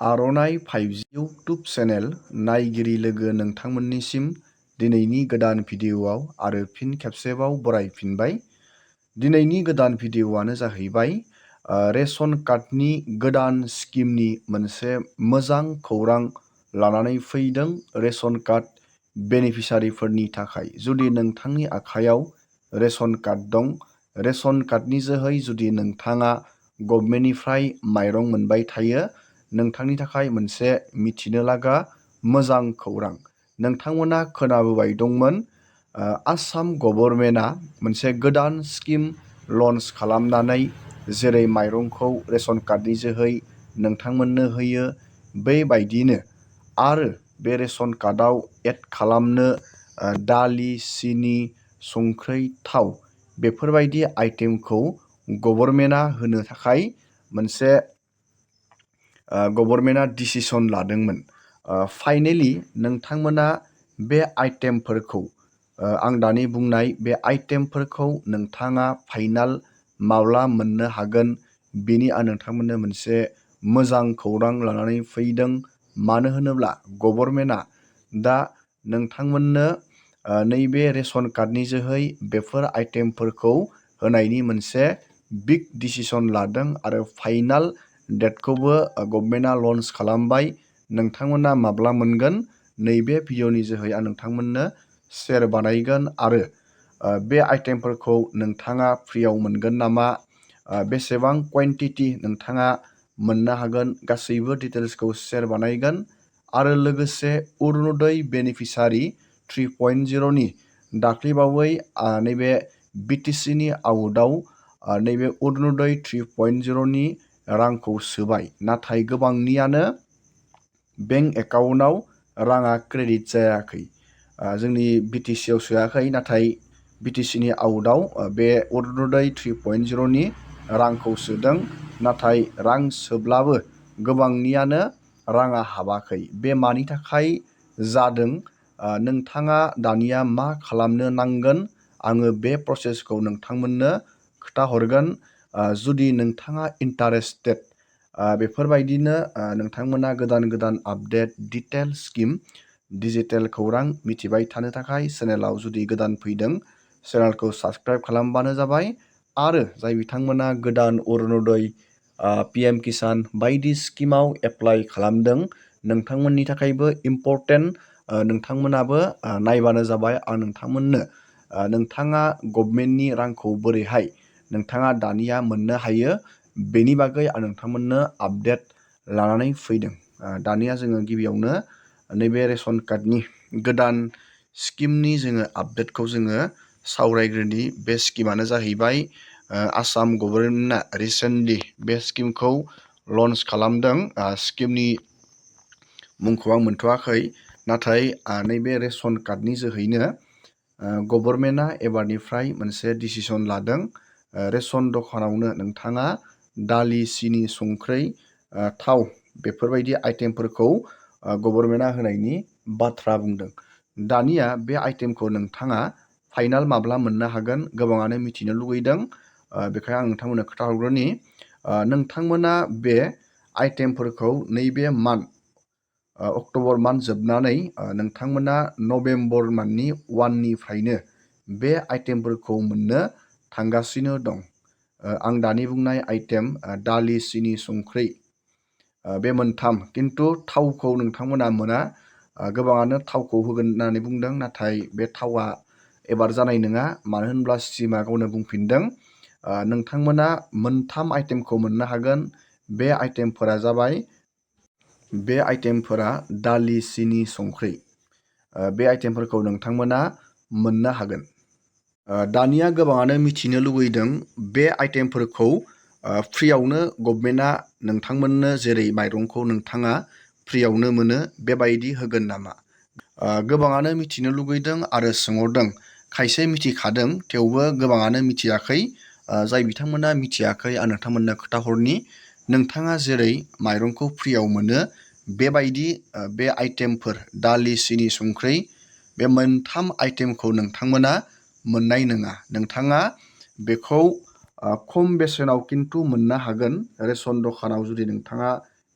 आर'नाइ 5G YouTube channel नायगिरि लोगो नोंथांमोननिसिम दिनैनि गोदान भिडिअ'आव आरो फिन खेबसेबाव बरायफिनबाय। दिनैनि गोदान भिडिअ'आनो जाहैबाय रेशन कार्डनि गोदान स्किमनि मोनसे मोजां खौरां लानानै फैदों रेशन कार्ड बेनिफिसारिफोरनि थाखाय। जुदि नोंथांनि आखायाव रेशन कार्ड दं, रेशन कार्डनि जोहै जुदि नोंथाङा गभर्नमेन्टनिफ्राय माइरं मोनबाय थायो, नोंथांनि थाखाय मोनसे मिथिनो लागा मोजां खौरां। नोंथांमोना खोनाबोबाय दंमोन आसाम गभर्नमेन्टआ मोनसे गोदान स्किम लन्च खालामनानै जेरै माइरंखौ रेशन कार्डनि जोहै नोंथांमोननो होयो, बेबायदिनो आरो बे रेशन कार्डआव एड खालामनो दालि, सिनि, संख्रै, थाव बेफोरबायदि आइटेमखौ गभर्नमेन्टआ होनो थाखाय मोनसे गभर्नमेन्टआ डिसिसन लादोंमोन। फाइनेलि नोंथांमोना बे आइटेमफोरखौ आं दानि बुंनाय बे आइटेमफोरखौ नोंथाङा फाइनाल माब्ला मोननो हागोन, बेनि आं नोंथांमोननो मोनसे मोजां खौरां लानानै फैदों। मानो होनोब्ला गभर्नमेन्टआ दा नोंथांमोननो नैबे रेशन कार्डनि जोहै बेफोर आइटेमफोरखौ होनायनि मोनसे बिग डिसिसन लादों आरो फाइनाल डेटखौबो गभर्नमेन्टआ लन्च खालामबाय। नोंथांमोना माब्ला मोनगोन, नैबे भिडिअनि जोहै आं नोंथांमोननो शेयार बानायगोन आरो बे आइटेमफोरखौ नोंथाङा फ्रियाव मोनगोन नामा, बेसेबां क्वान्टिटि नोंथाङा मोननो हागोन, गासैबो डिटेल्सखौ शेयार बानायगोन। आरो लोगोसे अरुण'दय बेनिफिसारि 3.0नि दाख्लैबावै नैबे बिटिसिनि आउटआव नैबे अरुण'दय 3.0नि रांखौ सोबाय, नाथाय गोबांनियानो बेंक एकाउन्टआव राङा क्रेडिट जायाखै। जोंनि बिटिसिआव सोआखै, नाथाय बिटिसिनि आउटआव बे अरुण'दय 3.0नि रांखौ सोदों, नाथाय रां सोब्लाबो गोबांनियानो राङा हाबाखै। बे मानि थाखाय जादों, नोंथाङा दानिया मा खालामनो नांगोन, आङो बे प्रसेसखौ नोंथांमोननो खोन्थाहरगोन। जुदि नोंथाङा इन्टारेस्टेड बेफोरबायदिनो नोंथांमोना गोदान गोदान आपडेट डिटेल स्किम डिजिटेल खौरां मिथिबाय थानो थाखाय चेनेलाव जुदि गोदान फैदों, चेनेलखौ साबस्क्राइब खालामबानो जाबाय। आरो जाय बिथांमोना गोदान अरुण'दय PM किसान बायदि स्किमाव एप्लाइ खालामदों, नोंथांमोननि थाखायबो इम्परटेन्ट। नोंथांमोनाबो नायबानो जाबाय। आं नोंथांमोननो नोंथाङा गभर्नमेन्टनि रांखौ बोरैहाय नोंथाङा दानिया मोननो हायो, बेनि बागै आं नोंथांमोननो आपडेट लानानै फैदों। दानिया जोङो गिबियावनो नैबे रेशन कार्डनि गोदान स्किमनि जोङो आपडेटखौ जोङो सावरायग्रोनि। बे स्किमानो जाहैबाय आसाम गभर्नमेन्टआ रिसेन्टलि बे स्किमखौ लन्च खालामदों। स्किमनि मुंखौ आं मोनथ'वाखै, नाथाय नैबे रेशन कार्डनि जोहैनो गभर्नमेन्टआ एबारनिफ्राय मोनसे डिसिसन लादों। रेशन दखानावनो नोंथाङा दालि, सिनि, संख्रै, थाव बेफोरबायदि आइटेमफोरखौ गभर्नमेन्टआ होनायनि बाथ्रा बुंदों। दानिया बे आइटेमखौ नोंथाङा फाइनाल माब्ला मोननो हागोन, गोबाङानो मिथिनो लुगैदों। बेखायनो आं नोंथांमोननो खोन्थाहरग्रोनि। नोंथांमोना बे आइटेमफोरखौ नैबे मान्थ अक्ट'बर मान्थ जोबनानै नोंथांमोना नभेम्बर मान्थनि 1निफ्रायनो बे आइटेमफोरखौ मोननो थांगासिनो दं। आं दानि बुंनाय आइटेम दालि, सिनि, संख्रि बे मोनथाम, खिन्थु थावखौ नोंथांमोना मोना। गोबाङानो थावखौ होगोन होननानै बुंदों, नाथाय बे थावा एबार जानाय नङा। मानो होनब्ला सिमा गावनो बुंफिनदों नोंथांमोना मोनथाम आइटेमखौ मोननो हागोन। बे आइटेमफोरा जाबाय, बे आइटेमफोरा दालि, सिनि, संख्रि। बे आइटेमफोरखौ नोंथांमोना मोननो हागोन। दानिया गोबाङानो मिथिनो लुगैदों बे आइटेमफोरखौ फ्रियावनो गभर्नमेन्टआ नोंथांमोननो जेरै माइरंखौ नोंथाङा फ्रियावनो मोनो बेबायदि होगोन नामा। गोबाङानो मिथिनो लुगैदों आरो सोंहरदों। खायसे मिथिखादों, थेवबो गोबाङानो मिथियाखै। जाय बिथांमोना मिथियाखै, आं नोंथांमोननो खोन्थाहरनि। नोंथाङा जेरै माइरंखौ फ्रियाव मोनो, बेबायदि बे आइटेमफोर दालि, सिनि, संख्रि बे मोनथाम आइटेमखौ नोंथांमोना मोननाय नङा। नोंथाङा बेखौ खम बेसेनाव खिन्थु मोननो हागोन। रेशन दखानाव जुदि नोंथाङा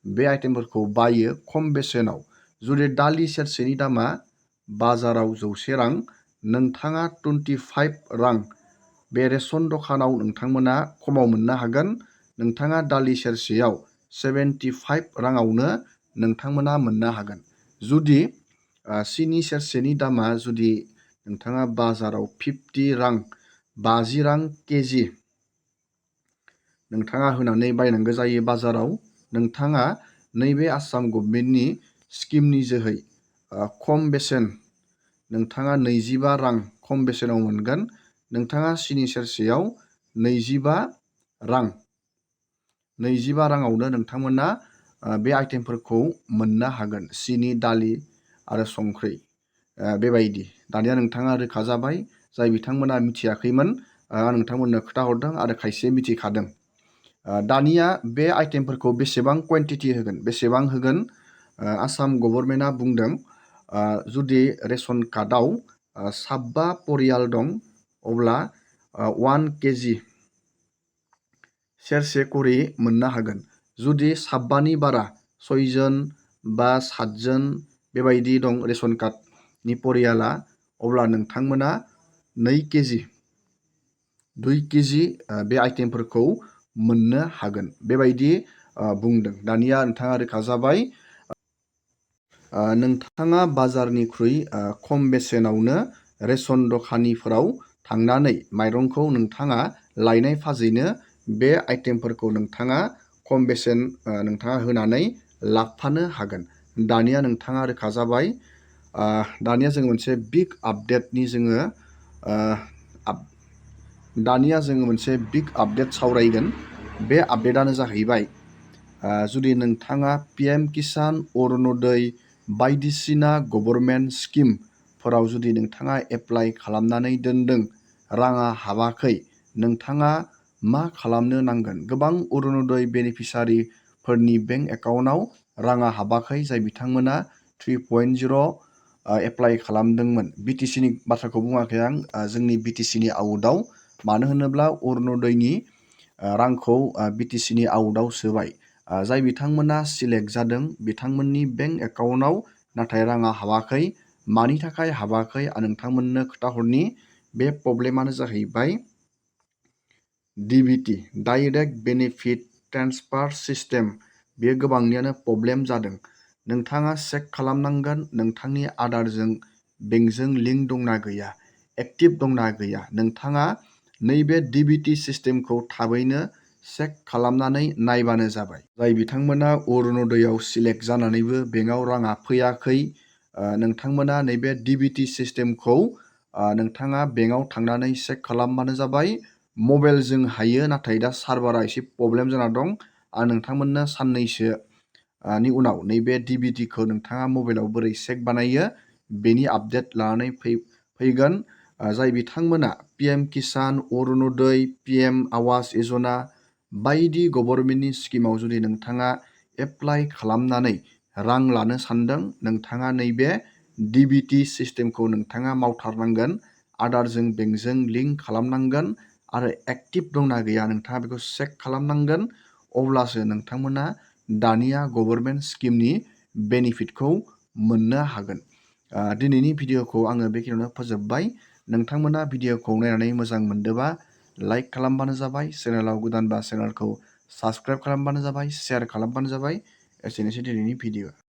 बे आइटेमफोरखौ बायो खम बेसेनाव। जुदि दालि सेरसेनि दामा बाजाराव 100 रां, नोंथाङा 25 रां बे रेशन दखानाव नोंथांमोना खमाव मोननो हागोन। नोंथाङा दालि सेरसेयाव 75 राङावनो नोंथांमोना मोननो हागोन। जुदि सिनि सेरसेनि दामा जुदि नोंथाङा बाजाराव 50 रां 50 रां केजि नोंथाङा होनानै बायनांगौ जायो बाजाराव, नोंथाङा नैबे आसाम गभर्नमेन्टनि स्किमनि जोहै खम बेसेन नोंथाङा 25 रां खम बेसेनाव मोनगोन। नोंथाङा सिनि सेरसेयाव 25 रां 25 राङावनो नोंथांमोना बे आइटेमफोरखौ मोननो हागोन। सिनि, दालि आरो संख्रि बेबायदि। दानिया नोंथाङा रोखा जाबाय। जाय बिथांमोना मिथियाखैमोन नोंथांमोननो खोथाहरदों आरो खायसे मिथिखादों। दानिया बे आइटेमफोरखौ बेसेबां कुवान्टिटि होगोन, बेसेबां होगोन? आसाम गभर्नमेन्टआ बुंदों जुदि रेशन कार्डआव 7 परियाल दं अब्ला 1 केजि सेरसे करि मोननो हागोन। जुदि 7नि बारा 6 जन बा 7 जन बेबायदि दं रेशन कार्डनि परियाला, अब्ला नोंथांमोना 2 केजि बे आइटेमफोरखौ मोननो हागोन। बेबायदि बुंदों। दानिया नोंथाङा रोखा जाबाय। नोंथाङा बाजारनिख्रुइ खम बेसेनावनो रेशन दखानिफोराव थांनानै माइरंखौ नोंथाङा लायनाय फाजैनो बे आइटेमफोरखौ नोंथाङा खम बेसेन नोंथाङा होनानै लाबोफानो हागोन। दानिया नोंथाङा रोखा जाबाय। दानिया जोङो मोनसे बिग आपडेटनि आपडेट सावरायगोन। बे आपडेटआनो जाहैबाय जुदि नोंथाङा PM किसान, अरुण'दय बायदिसिना गभर्नमेन्ट स्किमफोराव जुदि नोंथाङा एप्लाइ खालामनानै दोनदों, राङा हाबाखै, नोंथाङा मा खालामनो नांगोन? गोबां अरुण'दय बेनिफिसारिफोरनि बेंक एकाउन्टआव राङा हाबाखै, जाय बिथांमोना 3.0 एप्लाइ खालामदोंमोन। BTCनि बाथ्राखौ बुङाखै आं, जोंनि BTCनि आउटआव। मानो होनोब्ला अरुण'दयनि रांखौ BTCनि आउटआव सोबाय। जाय बिथांमोना सिलेक्ट जादों बिथांमोननि बेंक एकाउन्टआव नाथाय राङा हाबाखै। मानि थाखाय हाबाखै आं नोंथांमोननो खोथाहरनि। बे प्रब्लेमानो जाहैबाय DBT direct benefit transfer system. बेयो गोबांनियानो प्रब्लेम जादों। नोंथाङा चेक खालामनांगोन नोंथांनि आधारजों बेंकजों लिंक दंना गैया, एक्टिभ दंना गैया। नोंथाङा नैबे DBT सिस्टेमखौ थाबैनो चेक खालामनानै नायबानो जाबाय। जाय बिथांमोना अरुण'दयआव सिलेक्ट जानानैबो बेंकआव राङा फैयाखै, नोंथांमोना नैबे DBT सिस्टेमखौ नोंथाङा बेंकआव थांनानै चेक खालामबानो जाबाय। मबाइलजों हायो, नाथाय दा सार्भारा एसे प्रब्लेम जाना दं। आं नोंथांमोननो साननैसोनि उनाव नैबे DBTखौ नोंथाङा मबाइलाव बोरै चेक बानायो बेनि आपडेट लानानै फैगोन। जाय बिथांमोना PM किसान, अरुण'दय, PM आवास यजना बायदि गभर्नमेन्टनि स्किमाव जुदि नोंथाङा एप्लाइ खालामनानै रां लानो सानदों, नोंथाङा नैबे DBT सिस्टेमखौ नोंथाङा मावथारनांगोन। आधारजों बेंकजों लिंक खालामनांगोन आरो एक्टिभ दंना गैया नोंथाङा बेखौ चेक खालामनांगोन। अब्लासो नोंथांमोना दानिया गभर्नमेन्ट स्किमनि बेनिफिटखौ मोननो हागोन। दिनैनि भिडिअखौ आङो बेखिनियावनो फोजोबबाय। नोंथांमोना भिडिअखौ नायनानै मोजां मोनदोंबा लाइक खालामबानो जाबाय। चेनेलाव गोदानबा चेनेलखौ साबस्क्राइब खालामबानो जाबाय, शेयार खालामबानो जाबाय। एसेनोसै दिनैनि भिडिअ।